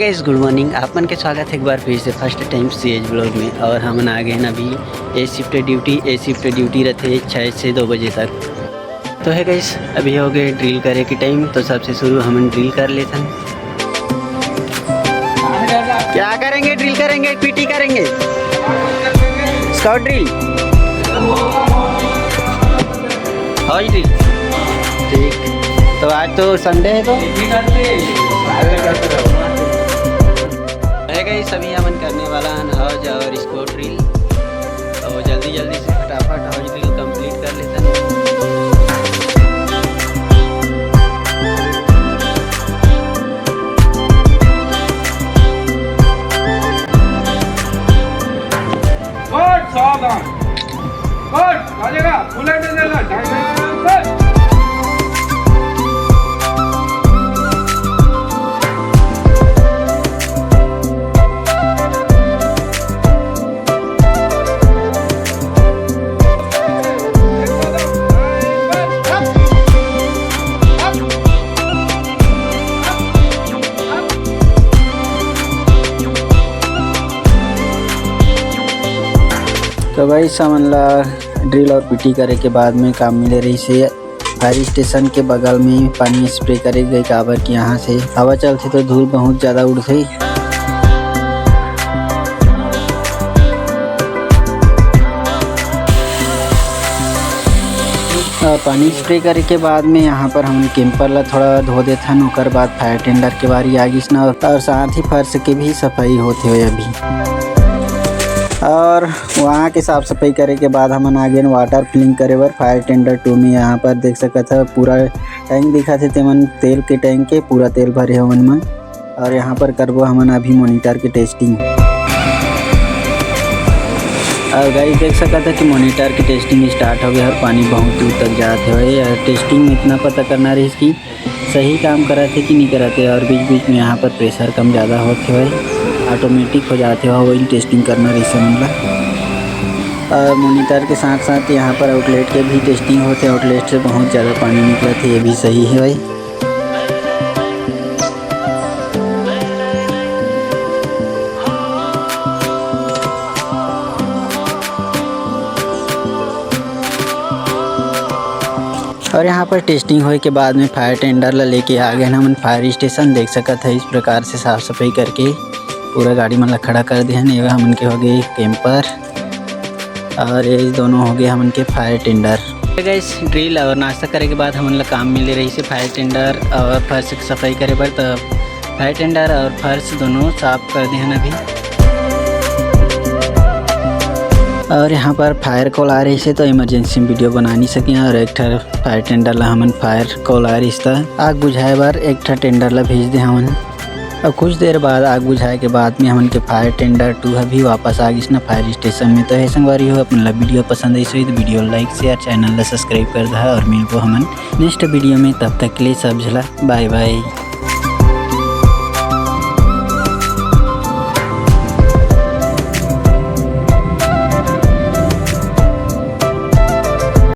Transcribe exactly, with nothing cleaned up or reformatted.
गाइस, गुड morning. आप मन के स्वागत है एक बार फिर से फर्स्ट टाइम सीएच ब्लॉग में। और हमन आ गए हैं अभी ए शिफ्ट ड्यूटी। ए शिफ्ट ड्यूटी रहते छः से दो बजे तक। तो है गाइस, अभी हो गए ड्रिल करे के टाइम, तो सबसे शुरू हमन ड्रिल कर लेथन। क्या करेंगे? ड्रिल करेंगे, पीटी करेंगे, स्काउट ड्रिल। हौज ड्रिल। ठीक, तो आज तो संडे है, तो है गाइस, सभी हमन करने वाला हन हौज और स्काउट ड्रिल। तो जल्दी जल्दी से फटाफट हौज ड्रिल कंप्लीट कर लेथन। गुड, सावधान। गुड, चलेगा, बुलेट दे देना, ढाई मिनट। तो भाई, हमन ला ड्रिल और पीटी करे के बाद में काम मिले रहिस हे फायर स्टेशन के बगल में पानी स्प्रे करे गए, काबर कि यहाँ से हवा चलथे तो धूल बहुत ज़्यादा उड़थे। और पानी स्प्रे करे के बाद में यहाँ पर हमन कैंपर ला थोड़ा धो देथन, ओकर बाद फायर टेंडर के बारी आ गिस ना, और साथ ही फर्श के भी सफाई होथे हुए अभी। और वहाँ के साफ सफाई करे के बाद हमन आ गेन वाटर फिलिंग करे बर फायर टेंडर टू में। यहाँ पर देख सकत ह, पूरा टैंक दिखत हे, तेमन तेल के टैंक के पूरा तेल भरे हवन मन। और यहाँ पर करबो हमन अभी मॉनिटर के टेस्टिंग। और गाइस, देख सकत ह कि मॉनिटर के टेस्टिंग स्टार्ट हो गया और पानी बहुत दूर तक जात हवे। और टेस्टिंग में इतना पता करना रहिस कि सही काम करत हे कि नहीं करत हे, और बीच बीच में यहाँ पर प्रेशर कम ज़्यादा होत हवे, ऑटोमेटिक हो जात हवे, वही टेस्टिंग करना रहिस हमन ला। और मॉनिटर के साथ साथ यहाँ पर आउटलेट के भी टेस्टिंग होत हे, आउटलेट से बहुत ज़्यादा पानी निकलत हे, ये भी सही हे भाई। और यहाँ पर टेस्टिंग होए के बाद में फायर टेंडर ला लेके आ गए हमन फायर स्टेशन। देख सकत ह, इस प्रकार से साफ सफाई करके पूरा गाड़ी मन ला खड़ा कर दे हन। ये हमन के हो गए कैंपर और ये दोनों हो गए हमन के फायर टेंडर। गाइस, ड्रिल और नाश्ता करे के बाद हमन ला काम मिले रहिस हे फायर टेंडर और फर्श के सफाई करे बर। तो फायर टेंडर और फर्श दोनों साफ कर दे हन अभी। और यहाँ पर फायर कॉल आ रहिस हे, तो इमरजेंसी में वीडियो बना नहीं सके, और एक ठा फायर टेंडर ला हमन फायर कॉल आ रहिस त आग बुझाए बर एक ठा टेंडर ला भेज दे हमन। और कुछ देर बाद आग बुझाए के बाद में हमन के फायर टेंडर टू ह भी वापस आ गिस ना फायर स्टेशन में। तो हे संगवारी हो, अपन ला वीडियो पसंद आइस होही तो वीडियो लाइक, शेयर, चैनल ला सब्सक्राइब कर दहा और मिलबो हमन नेक्स्ट वीडियो में। तब तक के लिए सब झला बाय बाय।